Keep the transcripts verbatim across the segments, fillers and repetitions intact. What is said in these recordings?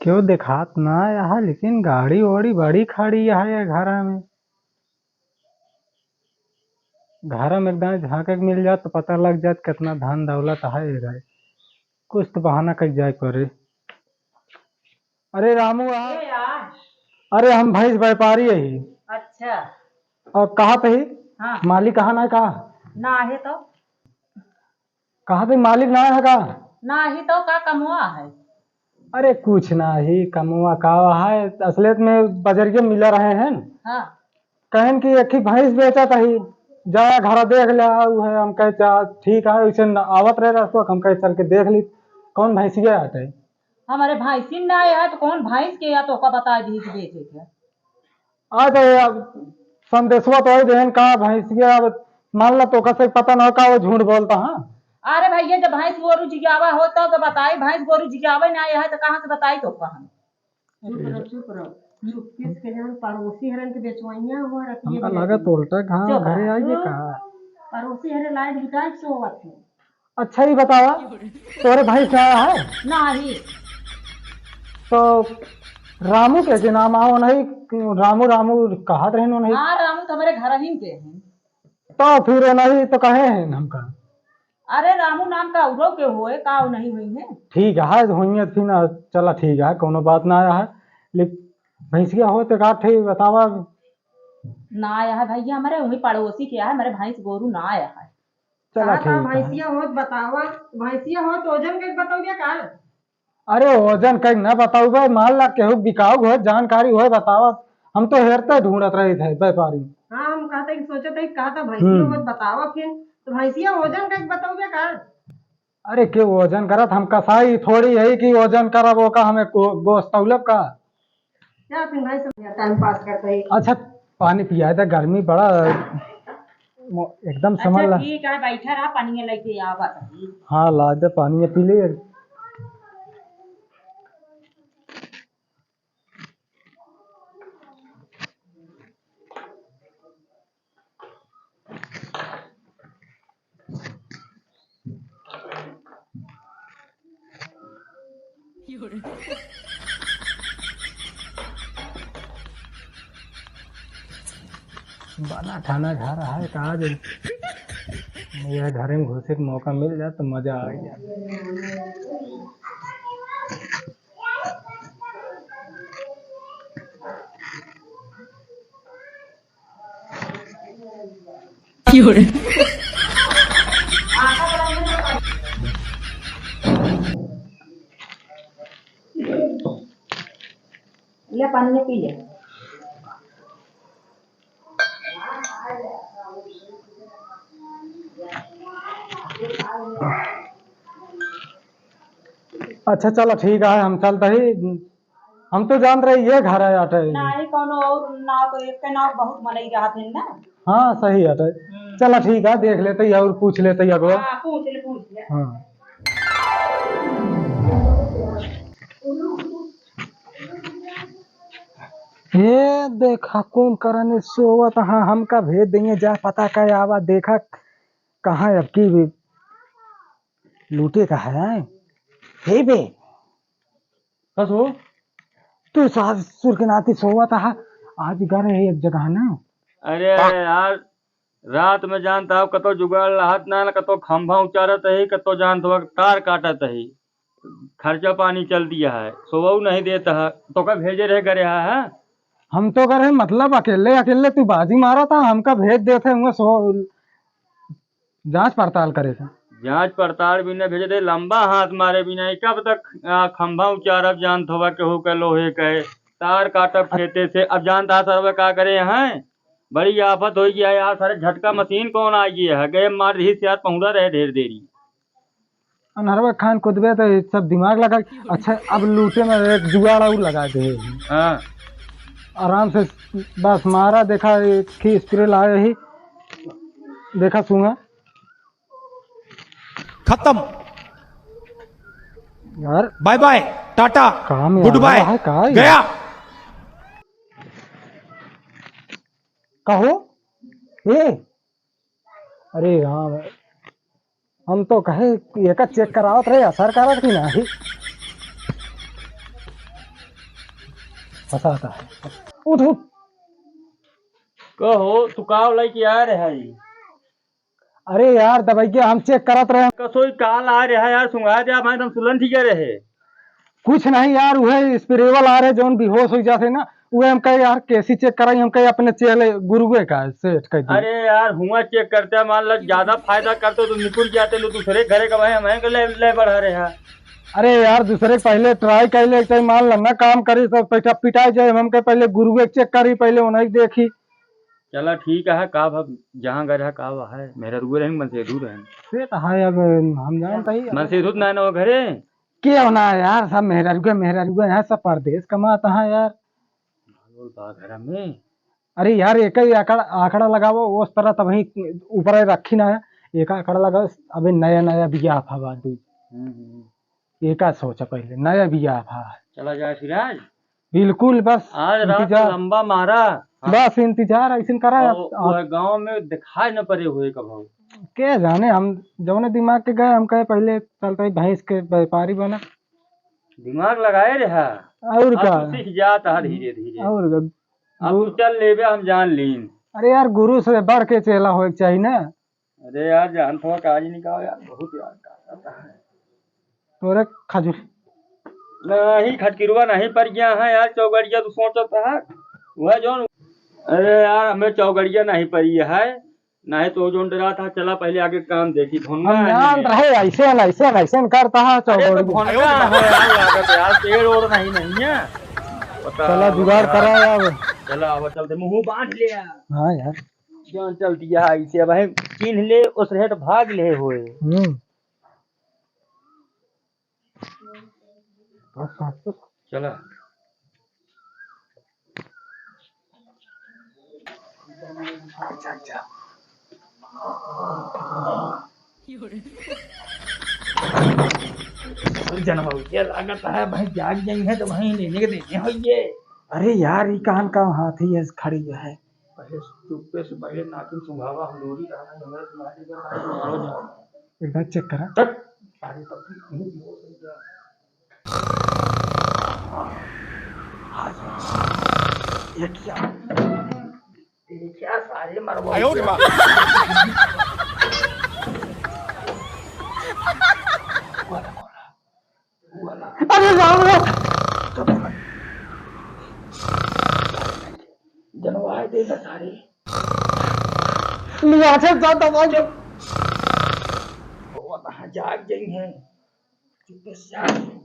यो देखात ना यहाँ, लेकिन गाड़ी ओड़ी बड़ी खड़ी यहाँ ये घर में। घर में एकदम झाँके के मिल जात तो पता लग जात कितना धन दौलत है ये घर। कुछ तो बहाना कर जाए पड़े। अरे रामू आ। ए यार। अरे हम भैंस व्यापारी ही। अच्छा। और कहा पे ही? हाँ। मालिक कहा ना का? ना है तो। कहा पे मालिक ना है का? ना ही तो का कमवा है? अरे कुछ ना ही कमवा का है, असलियत में बजरिया मिला रहे हैं। हाँ। कहन कि एक ही भैंस बेचत ही, जा घर देख ले, ऊ है, हम कहे, "चा-, ठीक है।" वैसे न-, आवत रहे रस्तवा, हम कहे, "चल के देख ली, कौन भैंसिया आटे।" हमारे भैंसिन ना आया है, तो कौन भैंस के या तो ओका बता दी कि बेचे के। आ तो अब संदेशवा तो आई देहन का भैंसिया, अब मान ला तो ओका से पता ना हो का वो झूठ बोलता, हाँ। अरे भैया, जब भैंस गोरू जियावा हो तो, तो बताई, भैंस गोरू जियावे ना आया है, तो कहाँ से बताई तो हम? चुप रहो, चुप रहो, चुप। किस के जान पड़ोसी हरन के बेचवइया हुआ रतिये हमका में। लागत उल्टा घा-, चुप घरे रहो, आई जे चुप। का? पड़ोसी हरे लाइट बुताई सोवत है। अच्छा ही बतावा, तोरे भाई से आया है? नाही। तो रामू के, के नाम आओ नहीं, रामू, रामू कहा रहे नहीं? हाँ, रामू तो हमारे घर ही के हैं। तो फिर वो नहीं तो कहे हैं हमका? अरे रामू नाम का उरो के होए, का वो नहीं हुई है? ठीक है, हुई है फिर ना, चला ठीक है, कोनो बात ना आया है। लेकिन भैंसिया हो तो का ठीक बतावा। ना आया है भैया, हमारे वही पड़ोसी के है, हमारे भैंस गोरू ना आया है। चला कहा था ठीक है। भैंसिया होत बतावा, भैंसिया होत ओजन के बताओ क्या का? अरे ओजन कई न बताऊ बे, मान ला केहू बिकाऊ हो, जानकारी हो बतावा, हम तो हेरते ढूंढत रही थे व्यापारी। हाँ, हम कहते कि सोचत है, कहा था भैंसिया हम्म। होत बतावा फिर, तो भैंसिया ओजन कई बताऊ बे का? अरे के ओजन करत, हम कसाई थोड़ी है कि ओजन करब, ओका हमें गो-, गोश्त तौलब का? क्या फिर भाई सब टाइम पास करते हैं? अच्छा, पानी पिया दे, गर्मी बड़ा, मो-, एकदम समझ अच्छा, ला। ठीक है, बैठा रहा, पानी लेके आवा। हाँ, ला दे, पानी पी ले। बना ठाना घर है, का आज यह घर में घुसे के मौका मिल जाए तो मजा आ गया। ले पानी पी ले। अच्छा, चला ठीक है, हम चलत ही। हम तो जानत रहे ये घर है आटे। नाही, कौनो और नाव तो एक के नाव बहुत मनई रहत है ना। हाँ, सही आटे। हम्म। चला ठीक है, देख लेते ही और पूछ लेते ही अगवा। हाँ, पूछ ले, पूछ ले। हाँ। ये देखा कौन करने सोवत, हाँ, हमका भेज देंगे, जा पता कर आवा, देखा कहाँ अब की भी लूटे का है। हे बे, बस हो। तू सासुर के नाती सोवत हा, आज घर है एक जगह ना। अरे यार, रात में जानत हो, कतो जुगाड़ रहत ना, ना कतो खंभा उचारत ही, कतो जानत हो, तार काटत ही, खर्चा पानी चल दिया है, सोवऊ नहीं देत है, तो का भेजे रहे घरे हा, है? हम तो करे मतलब अकेले, अकेले तू बाजी मारत हा, हमका भेज देत है, हुआ सो जांच पड़ताल करे से। जांच पड़ताल बिना भेजे दे, लंबा हाथ मारे बिना, ई कब तक, आ, खंभा उचारब जानत होबा केहू के लोहे के, तार काटब खेते से। अब जानत हा सरवा का करे हैं, बड़ी आफत होइ गया यार, सारे झटका मशीन कौन आ गया है, गए मार रही से यार पहुंचा रहे ढेर देरी। अनहरवा खान कुदबे तो ये सब दिमाग लगा। अच्छा, अब लूटे में एक जुगाड़ और लगा दे। हाँ। आराम से बस मारा, देखा एक ही स्प्रे लाए ही, देखा सूंघा। खत्म। यार, बाय बाय, टाटा, काम गुड बाय, है का ये? गया। कहो, ए, अरे राम, हम तो कहे एका चेक करावत रहे, असर करत कि नाही। फंसाता है। उठ, उठ। कहो, तू का लइके आ रहे है? अरे यार, दवाइया हम check करत रहे। कसोई काल आ रहा है यार, सुंघा दे, मैं एकदम सुलन ठीक रहे। कुछ नहीं यार, उहे spray वाला आ रहे, जौन बेहोश हो जाते ना, उहे हम कहे यार, कैसी check कराई, हम कहे अपने चेले गुरुए का सेट कर दी। अरे यार, हुआ check करते, मान ला ज्यादा फायदा करते तो निपुर जाते, लो दूसरे घरे का वही हम के ले, ले बढ़ा रहे हैं। अरे यार, दूसरे के पहले try कर ले, एक time मान ला ना काम करी, सब पैसा पिटाई जाए, हम कहे पहले गुरुए के check करी, पहले उन्हें देखी। चला ठीक है, का भा जहाँ गए रहा, का वह है, मेहररुए रहें, मनसेधु रहें। से तो है, अब हम जानता ही है। मनसेधु तो ना, ना वो घरे। के हो ना यार, सब मेहररुए, मेहररुए हैं, सब परदेस कमाता है यार। बोल बा घर में। अरे यार, एक ही आंकड़ा, आंकड़ा लगावा, उस तरह तब ही ऊपर रखी ना है, एक आंकड़ा लगावा, अबे नया नया बियाह था बात हुई। हम्म, हम्म। ये का सोचा पहले, नया बियाह था। चला जाए सिराज। बिल्कुल, बस आज रात इंतजार। लंबा मारा। बस इंतजार ऐसन करा। और आप, वह गांव में दिखाई न पड़े हुए कभू। के जाने, हम जौने दिमाग के गए, हम कहे पहले चलता ही भैंस के व्यापारी बना। दिमाग लगाए रहा। और अब का? तू सीख जाता है धीरे धीरे। और का? अब तू चल लेबे, हम जान लीन। अरे यार, गुरु से बढ़ के चेला होए के चाहिए ना। अरे यार, जान तो काज निकाल यार, बहुत यार का करता है। तोरे खजूर। नहीं, खटकिरुआ नहीं पर गया है यार, चौगड़िया तू सोचत है। वह जौन, अरे यार, हमें चौगड़िया नहीं पड़ी है, नहीं तो जौन डरा था, चला पहले आगे काम देखी, भोंगा हम है जान नहीं। रहे, ऐसे न, ऐसे न, ऐसे न करता है, अरे तो चौगड़िया। भोंगा है यार, लागत यार, पेड़ ओड़ नहीं, नहीं है। पता चला जुगाड़ यार। करा अब। चला, अब चलते, मुंह बांध ले यार। हाँ यार। जौन चलती है ऐसे, अब हम चिन्ह ले, उस रेट भाग ले होए। हम्म। चला। अच्छा, अच्छा। अरे जनवा, ये लागत है भाई, जाग जाई है तो वहीं लेने के देने होइए। अरे यार, ये कान का हाथी है, खड़ी है। पहले चुप्पे से पहले नागिन सुंघावा, हम लोरी रहना, हमारे तुम्हारे घर आए तो मारो जाओ। एक बार check करा। चल। अरे तब भी कहीं भी हो सकता है। ये क्या? ये क्या सारे मरवा आयो रे माँ। अरे राम रे। जनवाए दे बता रे। लिया से ज्यादा वाजो। वो कहाँ जाग गई हैं। चुपचाप।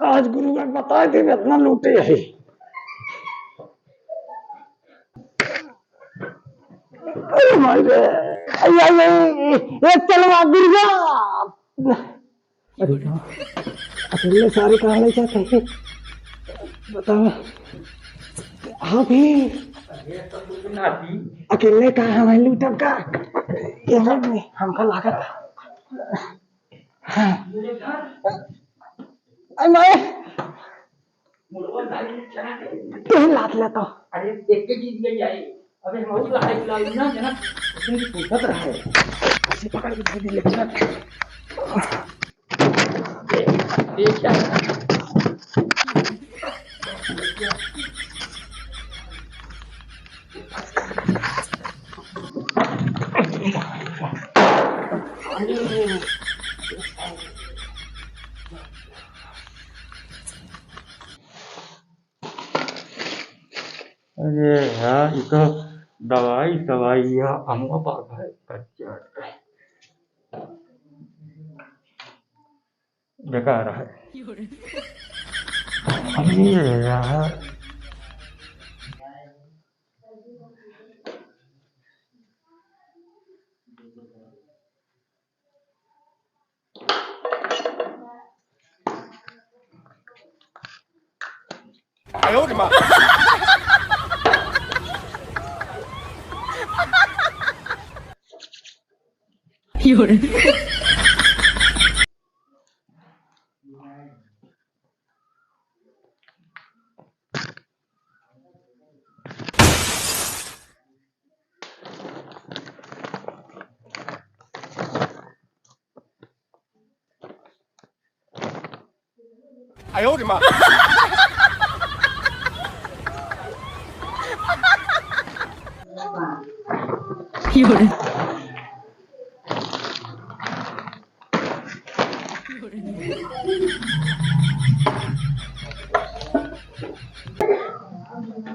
आज गुरुवर बताए दिन इतना लूटे है। अरे भाई रे, अरे, अरे, अरे, चलवा गुरुवर। अरे वाह। अकेले सारे कहाँ ले जाते हैं? बताओ। हाँ भी। अकेले कहाँ है भाई लूटब का? ये भाई हमका लागत। हाँ। अरे भाई। मुड़वा गाड़ी में चला गए। तेल लात लेता। अरे, एक के जीत गई आई। अबे, हम और लड़ाई चला ली ना, जना, उसमें की फुर्सत रहा है। ऐसे पकड़ के धर दे, लेके चल। ये, ये क्या है? अरे यार, ये तो दवाई, दवाई, यह अमुआ पाक है, कच्चा है। बेकार है। अरे यार।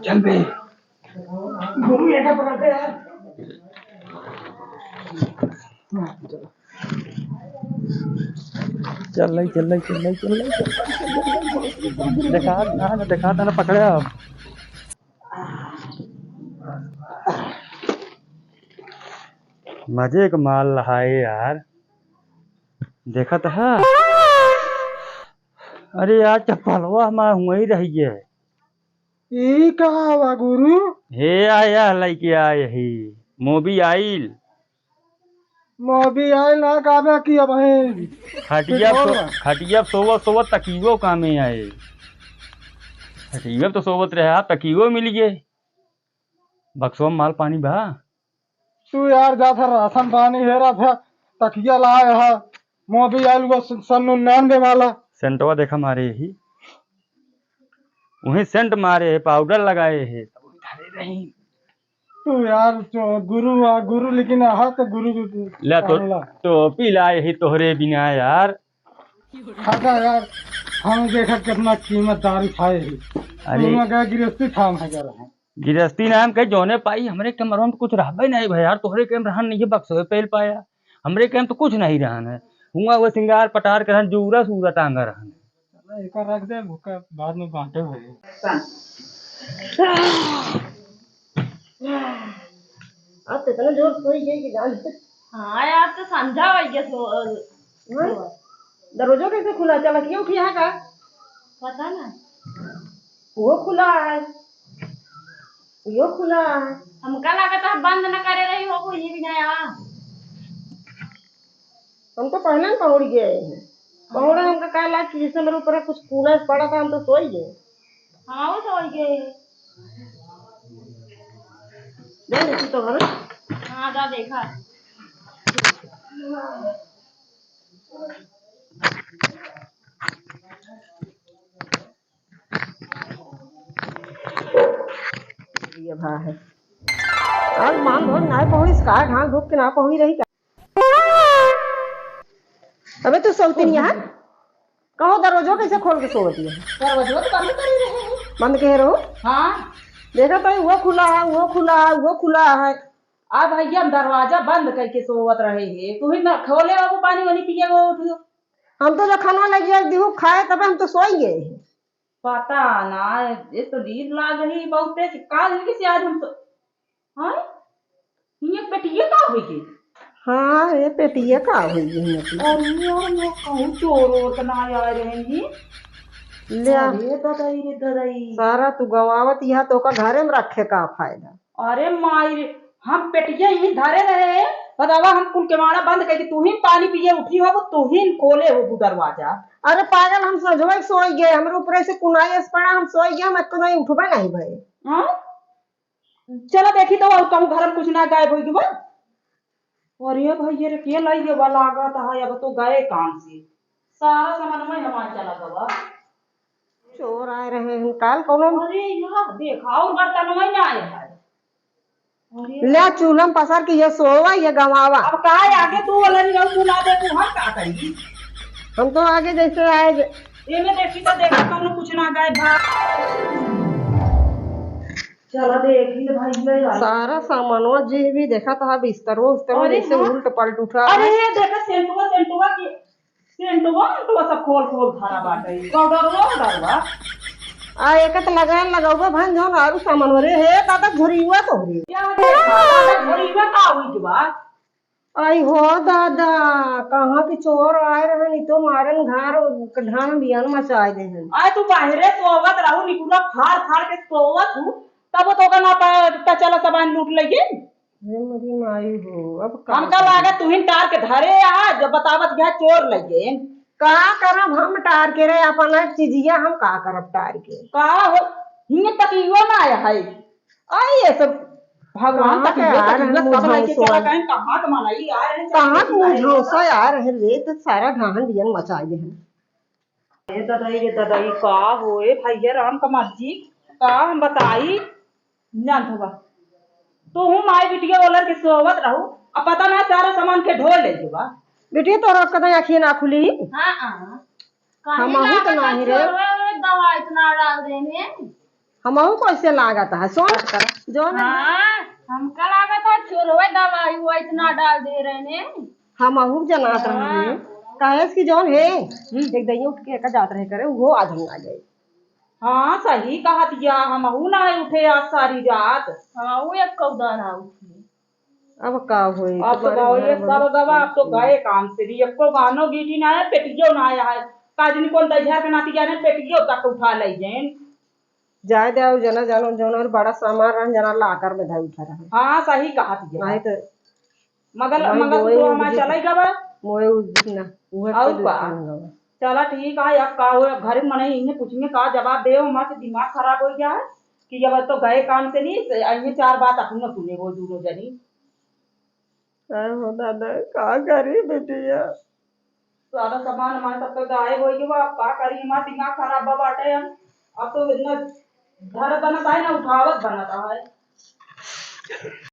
चल बे, गुरु, एका पकड़ के यार। चल रही, चल रही, चल रही, चल रही, चल रही। देखा ना, देखा था ना, पकड़े अब। मजे के माल रहा है यार, देखत है। अरे यार, चप्पलवा हमार हुआई रही है। ई का हवा गुरु? हे आया लइके आए ही, मोबियाइल। मोबियाइल ना काबे की अब है। खटिया पेट्रोल सो-, बा। खटिया सोवत सोवत तकियो कामे आए। खटिया तो सोवत रहे, आप तकियो मिल गए। बक्सवा में माल पानी बा? तू यार जा था राशन पानी हेरा था, तकिया लाए है, मोबियाइल वो सन निन्यानवे वाला। सेंटवा देखा मारे ही, वही सेंट मारे है, पाउडर लगाए है, तब धरे रही। तू यार जो गुरु आ, गुरु लेकिन आहा तो गुरु ले तो, पागला। टोपी लाए ही तोहरे बिना यार। खाका यार, हम देखा कितना कीमतदारी खाए ही। अरे। तू ना गया गिरस्ती था हम हजार हैं। गिरस्ती नाम के जौने पाई, हमरे कमरवा में तो कुछ रहबे नहीं भाई यार, तोहरे के रहन नहीं है, बक्सवे पेल पाया, हमरे के तो कुछ नहीं रहन है। हुआ वो सिंगार पटार के रहन, जूरा सूरा टांगा रहन। चला, एका रख दे, भूखा बाद में बांटे भाई। आज तो इतना जोर सोई गई कि जान। हाँ यार, तो समझा हो गया सो, अ, हाँ? दरवाजो कैसे खुला? चला, क्यों उठिया का? पता ना। वो खुला है, यो खुला है। हमका लागत है बंद न करे रही हो, कोई भी ना आवा। हम तो पहले ही पहुँच गए हैं। पहुँचे हमका कहे लाग कि जैसे मेरे ऊपर कुछ कूला पड़ा था, हम तो सोई गए। हाँ, वो सोई गए। जा देखी तो घर। हाँ, जा देखा। ये भा है। आज मान भोज नाय पहुड़ी, का ढाल ढूक के ना पहुड़ी रही का? अबे तू सौतिन यहाँ, कहो दरवाजो कैसे खोल के सोवत है? दरवाजो तो बंद करी रहे हैं। बंद कहे रहो? हाँ। देखा तो वो खुला है, वो खुला है, वो खुला है। आ भैया, हम दरवाजा बंद करके सोवत रहे हैं, तू ही ना खोले बाबू, पानी वानी पिए वो उठियो। हम तो जो खाना लग गया दिहू खाए, तब हम तो सोई गए हैं। पता ना, ये तो नींद लाग रही बहुते, कि का दिन के से आज हम तो, हाँ? ये पेटिया का होई गई? हाँ, ये पेटिया का होई गई अपनी? अरे यार, ये कहूँ चोर ओर तो ना आए रहे हैं? ले आ। अरे ददाई रे ददाई। सारा तू गवावत यहाँ तो का घरे में रखे का फायदा? अरे माई रे, हम पेटिया यहीं धरे रहे, बतावा हम कुल केवाड़ा बंद करके तू ही पानी पिए उठी हो, तू ही खोले हो दरवाजा। अरे पागल, हम सजवे सोई गए, हमरे ऊपर से कुनाई अस पड़ा, हम सोई गए, हम एको नहीं उठबे नहीं भए। हाँ? चला देखी तो, और कहूँ घर में कुछ ना गायब होई गवा। अरे भैया रे, के लइ गवा लागत है, अब तो गए काम से। सारा सामान में हमार चला गवा। चोर आए रहे हैं काल कौनो। अरे यहाँ देखा, और बर्तन में ना आए है। अरे। ले चूल्हा में पसर के ये सोवा, ये गवावा। अब का आगे तू वाला नहीं रहू, तू ना दे, तू हम का करी? हम तो आगे जैसे आए जे- ये में देखी तो देखा, कौनो कुछ ना गए भा। चला देखी तो भाई, ये आई। सारा सामानवा जे भी देखा था, बिस्तरवा उस्तरवा अरे जैसे हाँ। उल्ट पलट उठा अरे है। ये देखा सेंटुआ, सेंटुआ की, सेंटुआ, सेंटुआ सब खोल खोल धरा बाटे। पाउडरवा, पाउडरवा। आ, एक त लगान लगाउबा भान जौन आरू सामान हो रे, हे दादा झोरियुआ तो रे। क्या देखा, दादा झोरियुआ का हुई के बा? आई हो दादा, कहाँ के चोर आए रहन, ई तो मारन घर ढान बियान मचाए देहन। आए तू बाहरे सोवत रहू, निकुला फाड़ फाड़ के सोवत हूँ, तब तो का ना पा-, पता चला सामान लूट लइगे। हे मोरी माई हो, अब का हमका करी? लागे तुहिन टार के धरे आ, जब बतावत गया चोर लइगे। का करब हम टार के रे, अपन चीजिया हम का करब टार के? का हो, हियां तकियो ना आया है। आई ये सब भगवान कहाँ तकियो, के आ रहे तकियो, सब मुझौसा? लइके चला गए, कहाँ के मनई आ रहे हैं, कहाँ के सब मुझौसा आ रहे रे, तो सारा ढाहन बियन मचाई देहन। ए ददई, ए ददई, का होए भैया राम कमल जी, का हम बताई, जानत हुआ। तू हूँ माई बिटिया ओलर के सोवत रहू, अब पता ना सारा सामान के ढोल ले जुबा। बिटिया तोरा कतई अखिए ना खुली। हाँ, हाँ। कहीं हमहू तो लागत नाही है रे। चोरवे में दवा इतना डाल देने। हमहू कैसे लागत है, सोच कर, जौन हाँ, हमका लागत है चोरवे दवाई हुआ इतना डाल दे रहे ने। हमहू जनात हाँ। रहनी। काहे से कि जौन है, हम्म। एक दइया उठ के एका जात रहे करे, वो आज हम ना गए। हाँ, सही कहत या, हमहू ना उठे आज सारी रात। हमहू एक कौदा ना उठे। अब का होई, अब तुम्हारे तो घर ये में सब गवा, अब तो गए काम से भी, एको गानो गीटी ना है, पेटियो ना आया है। का जनी कौन दहिया के नाती जाने, पेटियो तक उठा ले जाइन। जाए दे, अउ जना जानो, जौन और बड़ा सामान रहन, जना लाकर में धई उठा रहे। हाँ, सही कहत या। नहीं तो मगर, भाई, मगर मोए तू हमार उद्दित, चलाई गवा। मोए उद्दित ना, उहे और तो का? दुकान गवा। चला ठीक है, अब का हो, अब घर में मने इन्हें पूछेंगे का जवाब दे, हमार से दिमाग खराब हो गया है कि जब तो गए काम से नहीं, से इन्हें चार बात अपन न सुने वो दोनों जनी। अरे हो दादा, का करी बिटिया? सारा सामान हमारे सबके गायब हो गया, अब का करी, हमार दिमाग खराब बा बाटे हम। अब तो इतना घर बनत है ना उठावत बनत है।